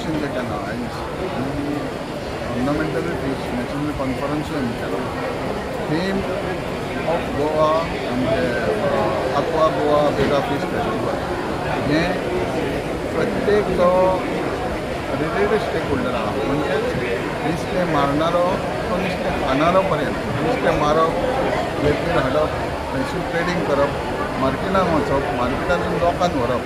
Exhibition जें केलां आयज आनी ऑर्नामेंटल फीश नॅशनल कॉन्फरन्सूय आमी केलां. थीम ऑफ गोवा आमचे Aqua Goa Mega Fish Festival हें प्रत्येक जो रिलेटेड स्टेक होल्डर आहा, म्हणजेच नुस्तें मारणारो तो नुस्तें खाणारो पर्यंत, नुस्तें मारप, रेतीर हाडप, थंयसून ट्रेडींग करप, मार्केटान वचप, मार्केटांतून लोकांक व्हरप,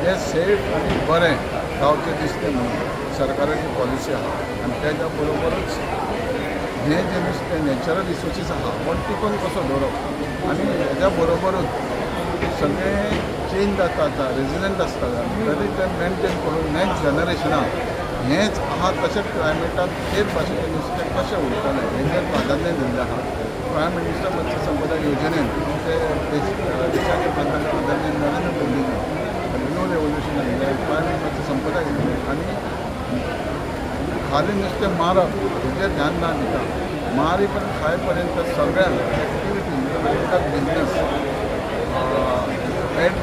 हें सेफ आनी बरें गांवचें नुस्तें म्हणून सरकाराची पॉलिसी आहा. आनी तेच्या बरोबरूच हें जें नुस्तें नॅचरल रिसोर्सीस आहा हो टिकोवन कसो दवरप आनी हेज्या बरोबरूच सगळें चेंज जाता, आतां रेजिलंट आसता, तरी तें मेनटेन करून नॅक्स्ट जनरेशनाक हेंच आहा तशेंच क्लायमेटाक तेच भाशेचें नुस्तें कशें उरतलें हेजेर प्राधान्य दिल्लें आहा. प्रायम मिनिस्टर मत्स्य संपदा योजनेन आमचे देशाचे पंतप्रधान आदरणीय नरेंद्र मोदींनी ब्लू रेवोल्युशन हाडलें, प्रायम मत्स्य संपदा योजने आनी खाली नुस्तें मारप हेजेर ध्यान ना दिता मारी पर्यंत खाय पर्यंत सगळ्यांक activity, business add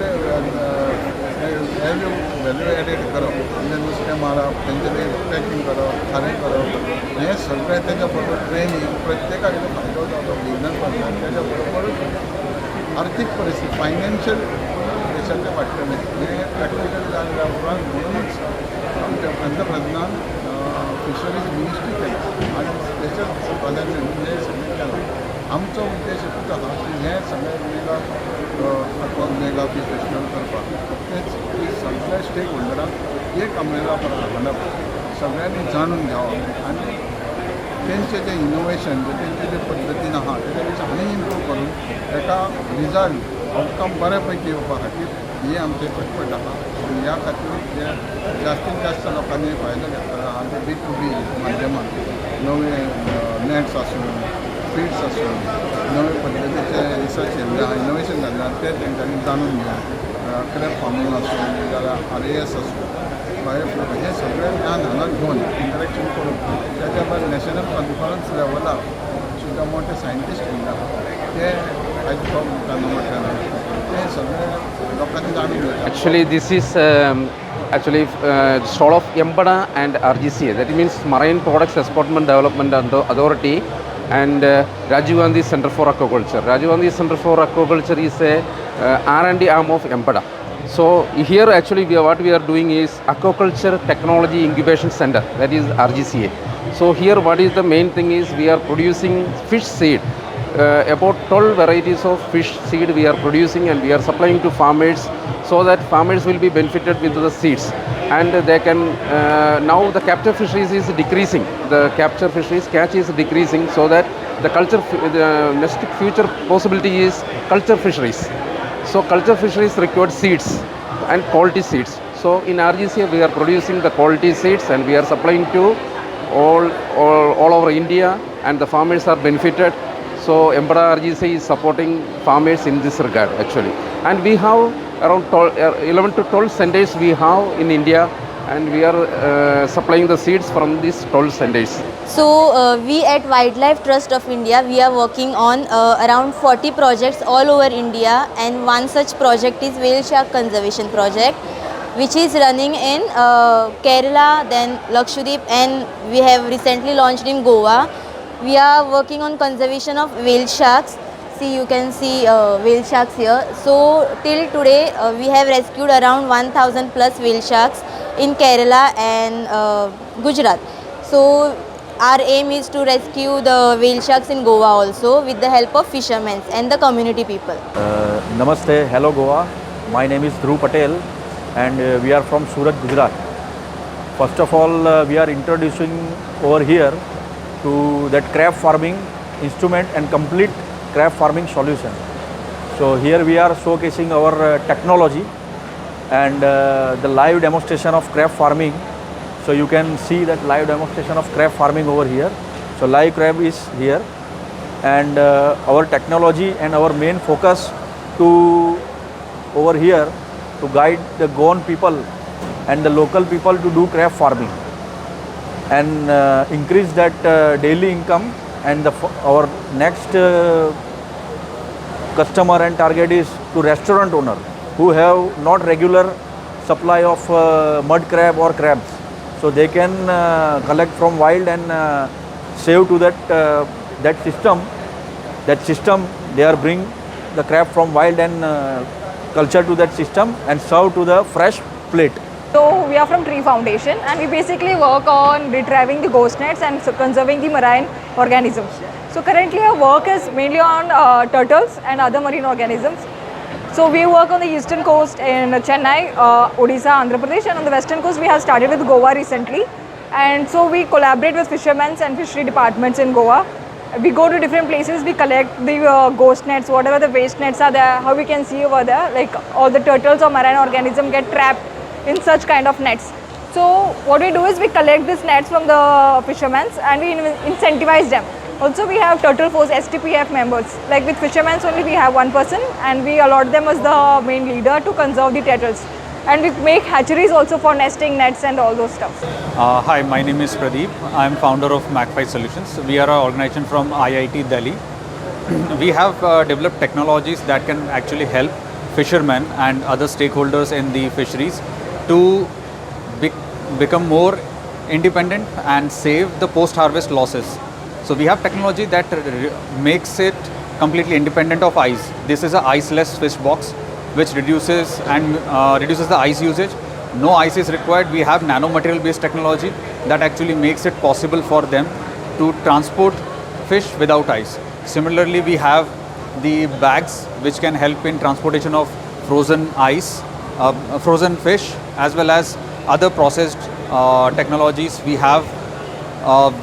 value value added करप, म्हणजे नुस्तें मारप, तेंचें तें पॅकींग करप, खारें करप, हें सगळें तेच्या बरोबर ट्रेनींग, प्रत्येकाक हेजो फायदो जावचो बिजनस करता, तेच्या बरोबरूच आर्थीक परिस्थिती, फायनान्शियल देशाचें वाडटलें हें प्रॅक्टिकल जाल्या उपरांत म्हणुनूच आमच्या पंतप्रधानान फिशरीज मिनिस्ट्री केली आनी स्पेशल प्राधान्य दिवन हें सगळें केलां. आमचो उद्देश एकूच आहा की हें सगळें mega aqua mega fish festival करपाक तेच की सगळ्या स्टेक होल्डरांक एक अंब्रेला हाडप, सगळ्यांनी जाणून घेवप आनी तेंचें जें इनोवेशन, जे तेंचे जे पद्दतीन आहा तेच्या पेक्षा आनी इम्प्रूव करून एका रिजल्ट आवटकम बऱ्या पैकी येवपा खातीर ही आमची खटपट आहा. आनी ह्या खातीर जे जास्तीत जास्त लोकांनी फायदो घेतला आहा ते बी टू बी माध्यमान नवे नॅट्स आसूं, फिड्स आसूं, नवे पद्दतीचे रिसर्च केल्ले आहा, इनोवेशन जाल्लें आहा, तें तेंच्यांनी जाणून घेवन क्रॅब फार्मींग आसूं जाल्यार आरएएस आसूं, बायोफ्लॉक, हें सगळें ज्ञान हांगा घेवन इंटरेक्शन करून तेच्या भायर नॅशनल कॉन्फरन्स लेवलार सुद्दां मोठे सायंटिस्ट येयल्ले आहा, ते आयज टॉप दिता मोठ्यान, ते सगळे लोकांनी जाणून घेवचें. Actually, this is actually stall of MPEDA and RGCA. That means Marine Products Exportment Development Authority and Rajiv Gandhi Center for Aquaculture. Rajiv Gandhi Center for Aquaculture is a R&D arm of MPEDA. So here actually what we are doing is Aquaculture Technology Incubation Center, that is RGCA. So here what is the main thing is we are producing fish seed. About 12 varieties of fish seed we are producing and we are supplying to farmers so that farmers will be benefited with the seeds and they can now the capture fisheries is decreasing, the capture fisheries catch is decreasing, so that the next future possibility is culture fisheries. So culture fisheries required seeds and quality seeds. So in RGCA we are producing the quality seeds and we are supplying to all over India and the farmers are benefited. So MPEDA RGC is supporting farmers in this regard actually. And we have around 12, 11 to 12 centers we have in India and we are supplying the seeds from these 12 centers. So we at Wildlife Trust of India, we are working on around 40 projects all over India, and one such project is whale shark conservation project, which is running in Kerala, then Lakshadweep, and we have recently launched in Goa. We are working on conservation of whale sharks. See, you can see whale sharks here. So till today, we have rescued around 1000 plus whale sharks in Kerala and Gujarat. So our aim is to rescue the whale sharks in Goa also with the help of fishermen and the community people. Namaste, hello Goa. My name is Dhruv Patel and we are from Surat, Gujarat. First of all, we are introducing over here to that crab farming instrument and complete crab farming solution. So here we are showcasing our technology and the live demonstration of crab farming. So you can see that live demonstration of crab farming over here. So live crab is here and our technology and our main focus to over here to guide the Goan people and the local people to do crab farming and increase that daily income, and our next customer and target is to restaurant owner who have not regular supply of mud crab or crabs. So they can collect from wild and save to that system. That system they are bring the crab from wild and culture to that system and serve to the fresh plate. So we are from Tree Foundation and we basically work on retrieving the ghost nets and conserving the marine organisms. So currently our work is mainly on turtles and other marine organisms. So we work on the eastern coast in Chennai, Odisha, Andhra Pradesh, and on the western coast we have started with Goa recently. And so we collaborate with fishermen and fishery departments in Goa. We go to different places, we collect the ghost nets, whatever the waste nets are there, how we can see over there, like all the turtles or marine organism get trapped in such kind of nets. So what we do is we collect these nets from the fishermen and we incentivize them. Also we have Turtle Force STPF members. Like with fishermen only we have one person and we allot them as the main leader to conserve the turtles. And we make hatcheries also for nesting nets and all those stuff. Hi, my name is Pradeep. I am founder of MachPhy Solutions. We are an organization from IIT Delhi. We have developed technologies that can actually help fishermen and other stakeholders in the fisheries to become more independent and save the post-harvest losses. So we have technology that makes it completely independent of ice. This is a iceless fish box, which reduces the ice usage. No ice is required. We have nanomaterial based technology that actually makes it possible for them to transport fish without ice. Similarly, we have the bags which can help in transportation of frozen ice, frozen fish, as well as other processed technologies. We have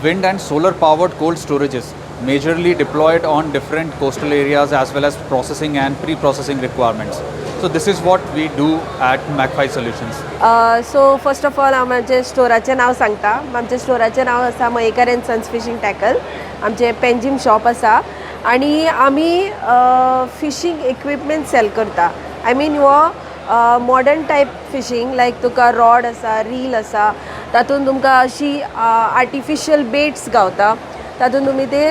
wind and solar powered cold storages majorly deployed on different coastal areas, as well as processing and pre-processing requirements. So this is what we do at MachPhy Solutions. So first of all हांव म्हाजे स्टोराचें नांव सांगता. आमच्या स्टोराचें नांव आसा Mayekar and sons fishing tackle. आमचें Panjim shop आसा आनी आमी फिशींग इक्विपमेंट सेल करता. I mean हो मॉडर्न टायप फिशींग, लायक तुका रॉड आसा, रील आसा, तातूंत तुमकां अशी आर्टिफिशियल बेट्स गावता. तातूंत तुमी ते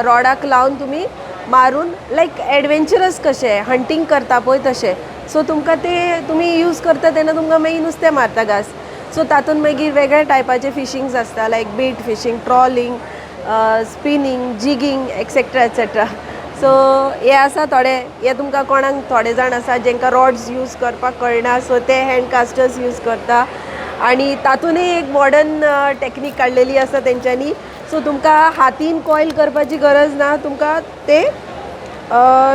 रॉडाक लावन तुमी मारून लायक एडवेंचरस कशें हंटींग करता पळय तशें. सो तुमकां ते तुमी यूज करता तेन्ना तुमकां मागीर नुस्तें मारता घास. सो तातूंत मागीर वेगळ्या टायपाचे फिशींग्स आसता, like bait fishing, trolling, spinning, jigging, etcetera etcetera. So हे आसा थोडे हे तुमकां कोणाक थोडे जाण आसा जेंकां रॉड्स यूज करपाक कळना, सो ते हँड कास्टर्स यूज करता. आनी तातूंतय एक मॉडर्न टॅक्नीक काडलेली आसा तेंच्यांनी. सो तुमकां हातीन कॉयल करपाची गरज ना, तुमकां ते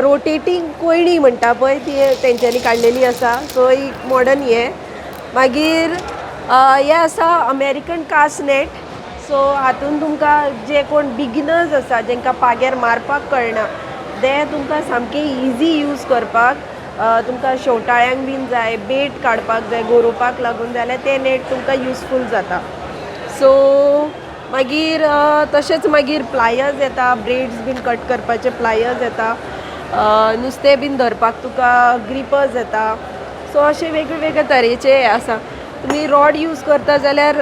रोटेटींग कोयणी म्हणटा पळय ती तेंच्यांनी काडलेली आसा. सो एक मॉडर्न हें. मागीर हें आसा अमेरिकन कास्ट नेट. सो हातून तुमकां जे कोण बिगिनर्स आसा, जेंकां पाग्यार मारपाक कळना, ते तुमकां सामकें इजी यूज करपाक. तुमकां शेवटाळ्यांक बीन जाय, बेट काडपाक जाय, गोरोवपाक लागून जाल्यार ते नेट तुमकां युजफूल जाता. सो मागीर तशेंच मागीर प्लायर्स येता, ब्रेड्स बीन कट करपाचे प्लायर्स येता, नुस्तें बीन धरपाक तुका ग्रिपर्स येता. सो अशे वेगळे वेगळे तरेचे हे आसा. तुमी रॉड यूज करता जाल्यार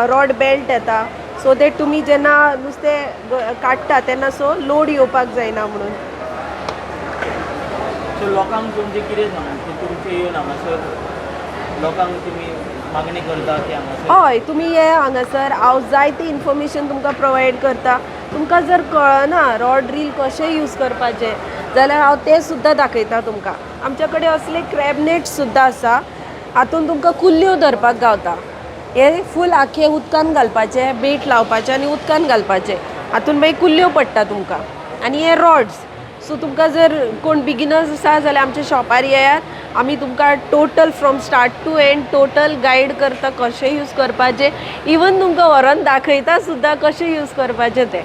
रॉड बेल्ट येता, सो ते तुमी जेन्ना नुस्तें काडटा तेन्ना सो लोड येवपाक जायना म्हणून. सो लोकांक तुमचें कितें सांगू की तुमचें येवन हांगासर लोकांक तुमी मागणी करता की हांगासर हय, तुमी ये हांगासर, हांव जायते इन्फॉर्मेशन तुमकां प्रोवायड करता. तुमकां जर कळना रॉड रील कशें यूज करपाचें जाल्यार हांव तें सुद्दां दाखयता तुमकां. आमच्या कडेन असले क्रॅब नेट सुद्दां आसा. हातून तुमकां कुल्ल्यो धरपाक गावता. हे फूल आख्खे उदकान घालपाचें, बेट लावपाचें आनी उदकान घालपाचें. हातून मागीर कुल्ल्यो पडटा तुमकां. आनी हे रॉड्स. सो तुमकां जर कोण बिगिनर्स आसा जाल्यार आमच्या शॉपार येयात, आमी तुमकां total from start to end total guide करता कशें यूज करपाचें. इवन तुमकां व्हरोन दाखयता सुद्दां कशें यूज करपाचें तें.